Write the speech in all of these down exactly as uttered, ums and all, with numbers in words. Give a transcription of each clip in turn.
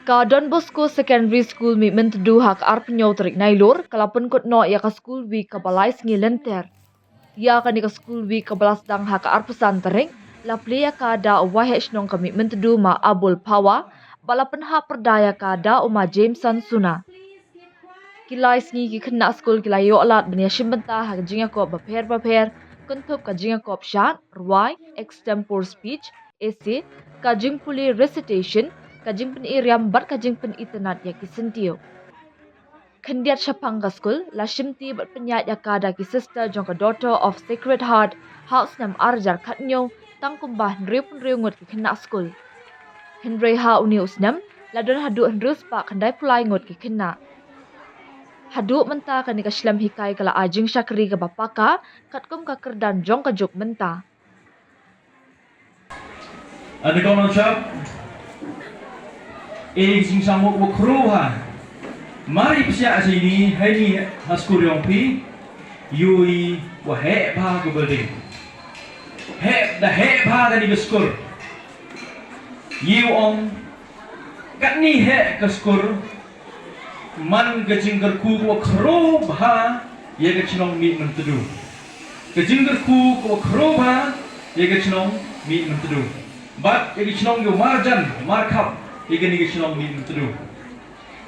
Ka Don Bosco Secondary School Mihmyntdu ha ka arphew tarik Nailur ka la pynkut noh ïa ka School Week kaba lai sngi lynter. Ïa kane ka School Week kaba la sdang ha ka arphew san tarik la plie ïa ka da u Waheh Shnong ka Mihmyntdu Ma Abul Phawa bad la pynhap pyrda ïa ka da u Ma Jameson Suna. Ki lai sngi ki khynnah skul ki la ïoh lad ban ïashim bynta ha ka jingïakop bapher bapher, kynthup ka jingïakop shad, rwai, extempore speech, essay, ka jingpule recitation, ka jingpyni riam bad ka jingpyni tynnad ïa ki syntiew. Khyndiat shaphang ka skul la shimti bad pynïaid ïa ka da ki sister jong ka Daughter of Sacred Heart ha u snem ar hajar khathynñiew, tang kumba hynriewphew hynriew ngut ki khynnah skul. Hynrei ha une u snem la don haduh hynriew spah khyndaiphew lai ngut ki khynnah. Haduh mynta kane ka shlem hikai ka la ai jingshakri kaba paka katkum ka kyrdan jong ka juk mynta. Ani kong nong shap. E jing samuk wa kru ha. Mari psiak sini, hai ni ha skul yong pi. Yui wa heh bha ka building. Heh da heh bha ka ni ka skul. Yu ong kat ni heh ka skul. Man ka jingkyrkhu ka wa khro bha ïa ka chnong Mihmyntdu. Ka jingkyrkhu ka wa khro bha ïa ka chnong Mihmyntdu. Bad ïa ka chnong ïa marjan markhap ïa ka ni ka chnong Mihmyntdu.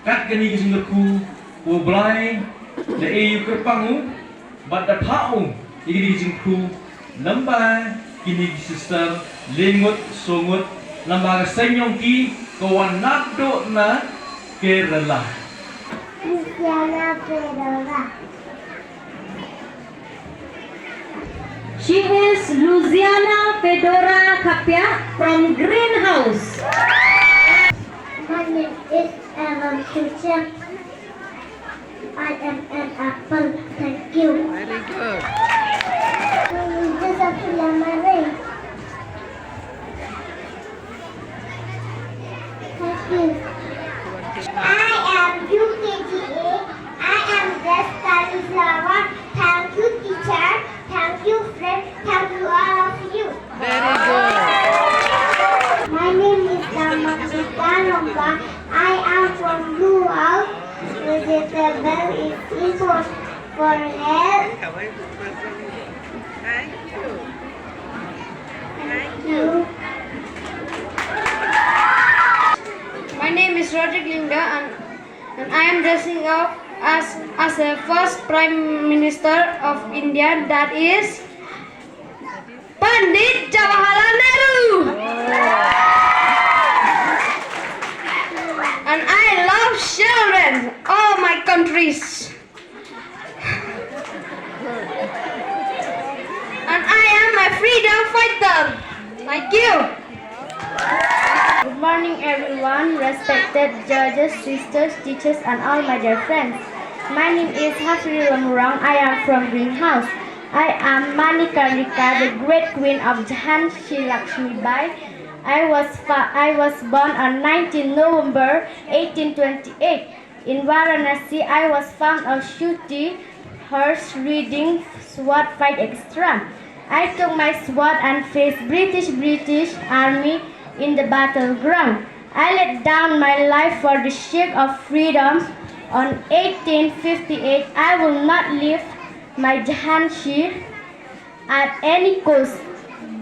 Kat ka ni ka jingkyrkhu ka wa blai da e yu kyrpang u. Bad da phah u ïa kine ki jingkyrkhu lem bad kine ki sister, lyngngut, sngewngut, lem bad ka seng yong ki ka wan naduh na Kerala. Luciana Fedora. She is Luciana Fedora Khapia from Greenhouse. My name is Aaron Kuchia. I am an apple. Thank you. Very good. This is Abdullah Murray. Thank you. I am U K G A. I am dressed cauliflower. Thank you, teacher. Thank you, friend. Thank you, all of you. Very good. My name is Namandita Lomba. I am from Blue House. Vegetable is important for health. Thank you. Thank you. My name is Roderick Linda and, and I am dressing up as, as a first Prime Minister of India, that is Pandit Jawaharlal Nehru. And I love children, all my countries. And I am a freedom fighter. Thank you. Good morning, everyone, respected judges, sisters, teachers, and all my dear friends. My name is Hafri Ramurang. I am from Greenhouse. I am Manikarnika, the great queen of Jhansi Lakshmi Bai. I was fa- I was born on nineteenth November eighteen twenty-eight. In Varanasi, I was found a shooty horse riding sword fight, et cetera. I took my sword and faced British British army in the battleground. I laid down my life for the sake of freedom. On eighteen fifty-eight, I will not leave my Jhansi at any cost.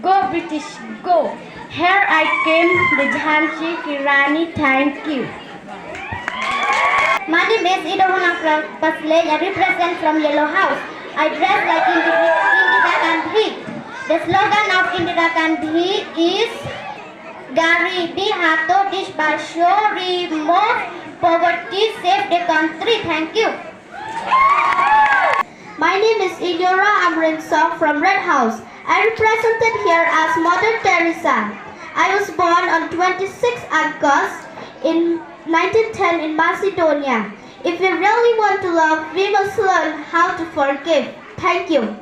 Go British, go. Here I came, the Jhansi Ki Rani. Thank you. My name is Ida Hunang from Pasley. I represent from Yellow House. I dress like Indira, Indira Gandhi. The slogan of Indira Gandhi is Garibi Hatao Desh Basao, remove poverty, save the country. Thank you. My name is Ilyora Amrinsong from Red House. I represented here as Mother Teresa. I was born on twenty-sixth August in nineteen ten in Macedonia. If we really want to love, we must learn how to forgive. Thank you.